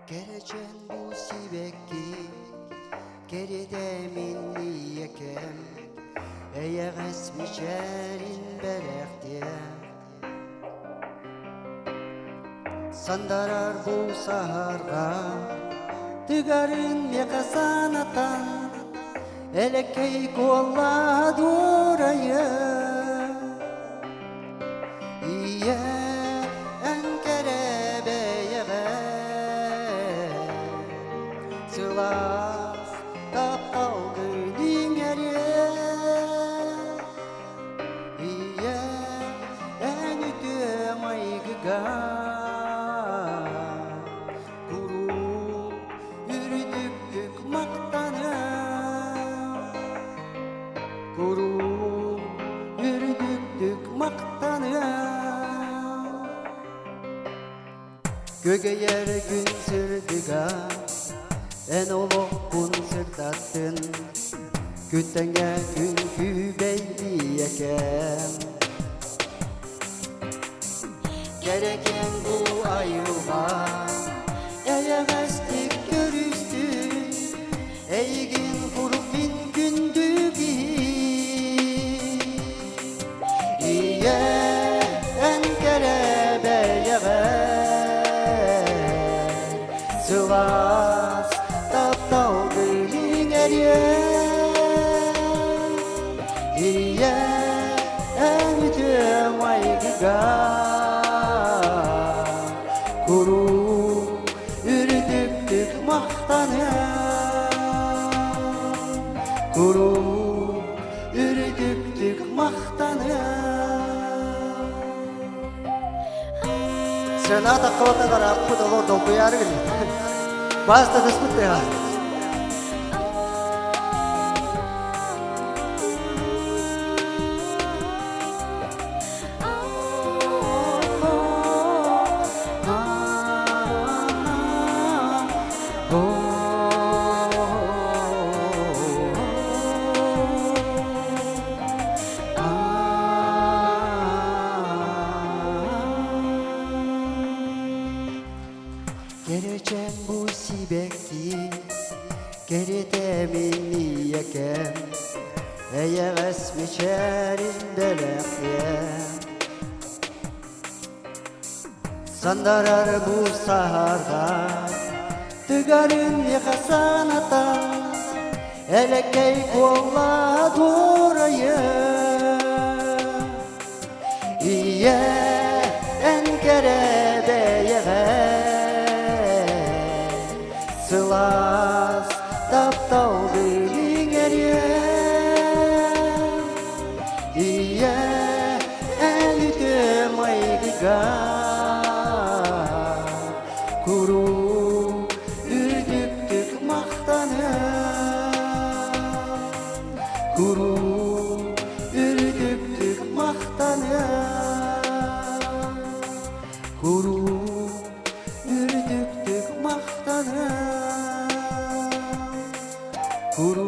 Кэрэчээн бу сибэкки, кэрэтэ мин ийэкэм, эйэҕэс мичээрин бэлэхтиэ. Сандарар бу саһарга, тыгарын миэхэ санатан, элэккэй куолла дуорайа. Ийэ эн кэрэ бэйэҕэ сылаас тапталгын иҥэриэ Ийэ эн үтүө майгыга куруук үрдүктүк махтаныам Куруук үрдүктүк махтаныам Күөгэйэр күн сырдыга эн олоххун сырдаттын Күн күн күүбэй ийэкэм Кэрэкээн бу айылҕа эйэҕэстик көрүстүн Эйигин куруппин күндү киһи Ийэ эн кэрэ бэйэҕэ Сылаас тапталгын иҥэриэ Ийэ эн үтүө майгыга Куруук үрдүктүк махтаныам Куруук үрдүктүк махтаныам Сена таххыбатыгар аппыт олор долгуйаары гынна. Баста түспүт тыаһа. Кэрэчээн бу сибэкки, кэрэтэ мин ийэкэм, эйэҕэс мичээрин бэлэхтиэм. Сандарар бу саһарга, тыгарын миэхэ санатан, элэккэй буолла дуорайым. Ийэ эн кэрэ бэйэҕэ сылаас тапталгын иҥэриэм. Ийэ эн үтүө майгыга куруук үрдүктүк махтаныам. Куруук үрдүктүк махтаныам. Куруук үрдүктүк махтаныам. Куруук.